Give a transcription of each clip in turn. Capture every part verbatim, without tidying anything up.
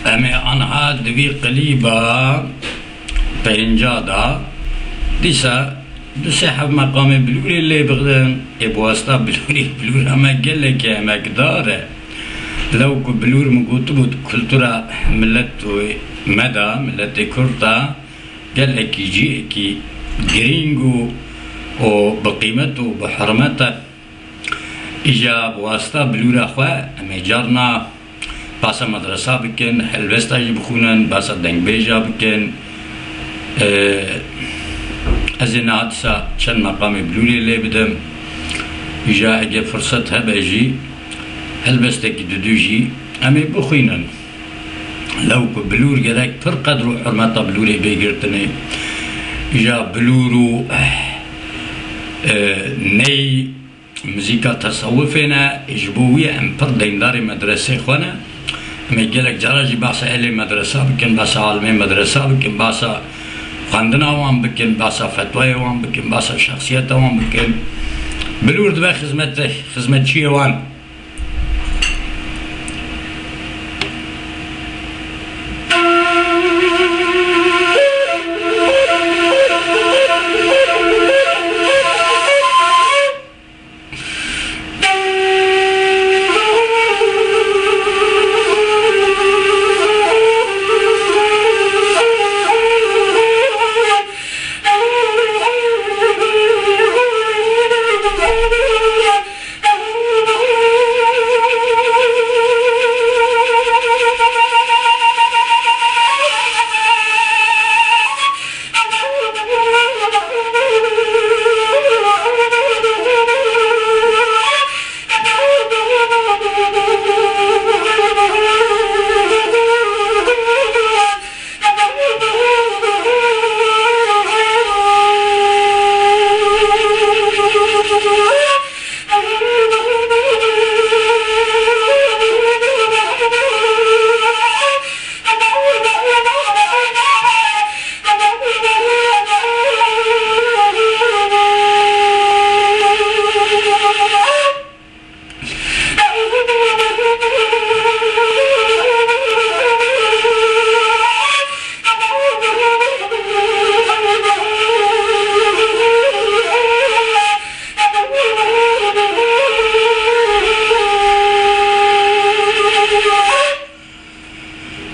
Em ê anha di vî qilîba pênca de dîsa du sê heb meqamê bilûrê lê bixin, ê bi wasta bilûrê, bilûra me gelekî emekdar e. Lew ku bilûr min gotibû, di kultura milet û me de, miletê Kurd de gelekî cihekî girîng û, û bi qîmet û bi hurmet e. Îja bi wasta bilûra xwe em ê carna behsa medresa bikin, helbesta jî bixwînin, behsa dengbêja bikin. Ee, ez ê niha dîsa çend meqamê bilûrê lê bidim. Îja ege firset hebe jî helbestekî didu jî em ê bixwînin. Lew ku bilûr gerek pir qedr û hurmeta bilûrê bê girtinê. Îja bilûr û, e, ney muzîka tesewufê ne, ji bo wî em pir deyndarê medresê xwe ne. Em ê gelek cara jî behsa ehlê medresa bikin, behsa alimê medresa bikin, behsa xwendina wan bikin, behsa fetwayê wan bikin, behsa şexsiyeta wan bikin. Bilûr dibe xizmete-, xizmetçiyê wan.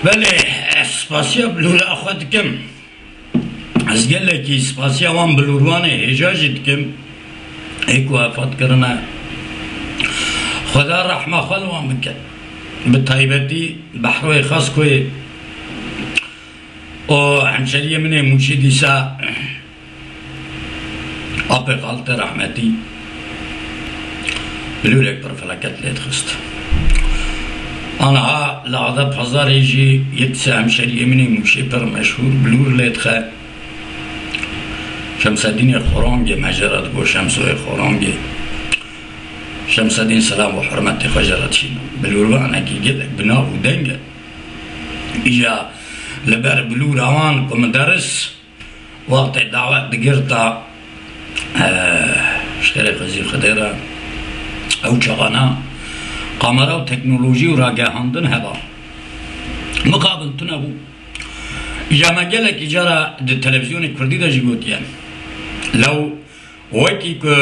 Belê, ez spasiya bilûra xwe dikim. Ez gelekî spasiya wan bilûrvanê hêja jî dikim, ê ku wefat kirine. Xweda rehma xwe li wan bike. Bi taybetî Behroyê Xaskoyê û hemşeriyê min ê Mûşê dîsa apê xaltê rehmetî bilûrek pir felaket lê dixist. Aniha li Ada Pazarê jî yek dîsa hemşeriyê min ê Mûşê pir meşhûr bilûr lê dixe. Şemsedînê Xorangê, me jê re digot Şemsoyê Xorangê. Şemsedîn selam û hurmetê xwe jê re dişînim. Bilûrvanekî gelek bi nav û deng e. Îja li ber bilûra wan ku min deris wextê dawet digirta, eh, ji xêrê xwezî Xwedê re, ew çaxana kamera û teknolojî û ragihandin heba. Mixabin tune bû. Îja me gelekî cara di televîzyonê kurdî de jî gotiye. Lew wekî ku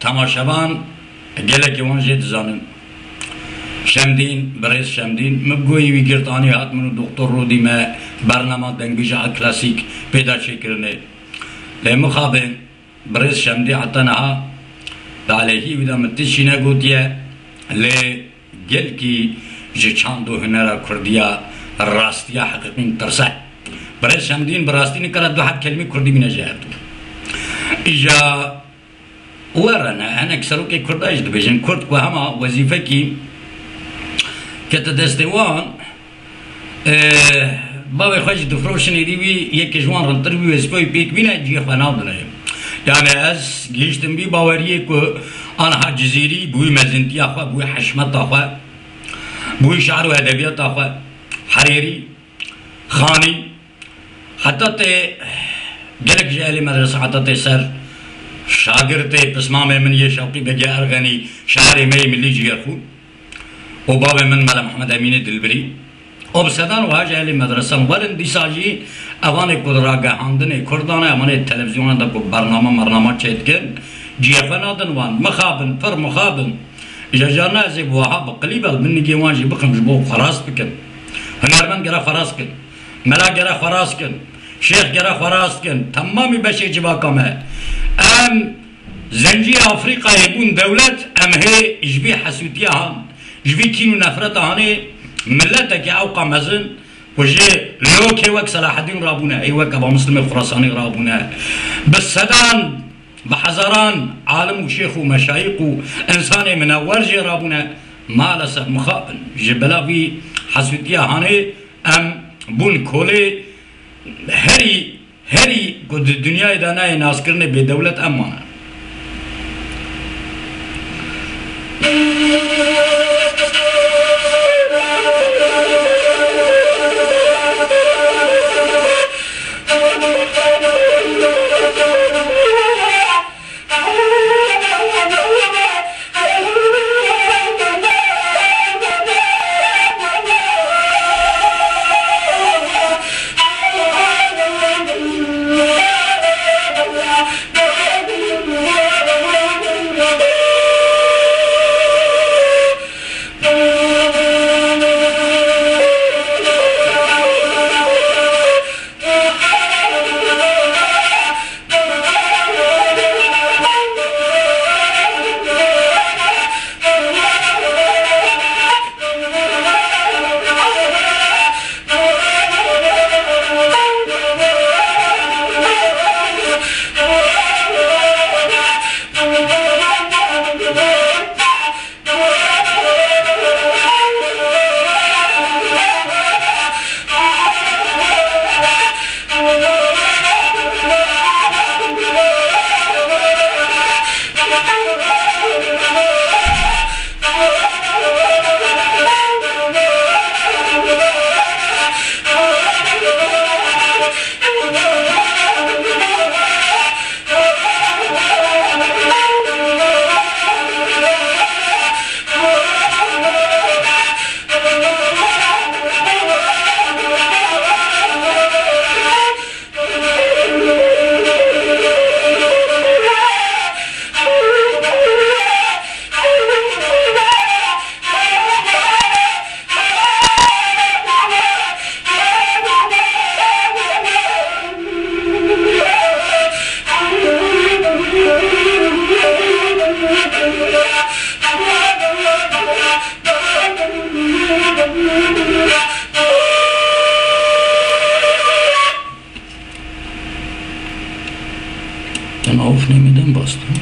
temaşevan gelekî wan jê dizanin. Şemdîn, birêz Şemdîn, min bi goyî wî girt anî hat min û Doktor Rodî me bernama dengbêja klasîk pê de çêkirinê. Lê mixabin, birêz Şemdî heta niha di aleyhî wî de min tiştî negotiye, lê gelkî ji çand û hunera kurdiya rastiya heqîqî min tirse. Birêz Şemdîn bi rastî nikare du heb kelmî kurdî bîne ji hevdû. Îja were ne, hinek serokê kurda jî dibêjin, kurd ku hema wezîfekî kete destê wan, Ee, bavê xwe jî difroşin êdî wî yekê ji wan rindtir wî wezîfeyê pêk bîne, cihê xwe nadine. Yani ez gihiştim vî baweriyê ku aniha Cizîrî bi wî mezintiya xwe, bi wî hişmeta xwe, bi wî şiir û edebiyata xwe, Herêrî, Xanî, heta tê gelek ji ehlê medrese heta tê ser şagirtê pismamê min yê Şewqî Begê Erxenî, şairê me yê milî cigêrxûn û bavê min Mela Mihemed Emînê Dilbirî. Û bi sedan wiha jî êlî medresan werin, dîsa jî evanê ku di ragihandinê Kurdan e, evanê televîzyonan de ku bername mername çêdikin, cîyefe nadin wan, mixabin, pir mixabin. Îja carna ez ê bi wiha bi qilî be, li bin nigê wan jî bixim ji bo xwe rast bikin. Hunermend gere xwe rast kin. Mela gere xwe rast kin. Şêx gere xwe rast kin. Temamî beşê civaka me. Em Zenciyê Afrîkayê bûn dewlet, em hê ji vî hesûtiya han, ji vî kîn û nefreta hanê miletekî ewqa mezin ku ji lokê wek Selahedîn rabûne, ê wek Eba Muslimê Xurasanî rabûne, bi sedan, bi hezaran alim û şêx û meşayîq û insanê minewer jê rabûne, maalesef mixabin ji bila vî hesûtiya hanê em bûn kolê herî Herî ku di dinyayê de nayê naskirinê bêdewlet em mane. Ten auf nehmeden bastım.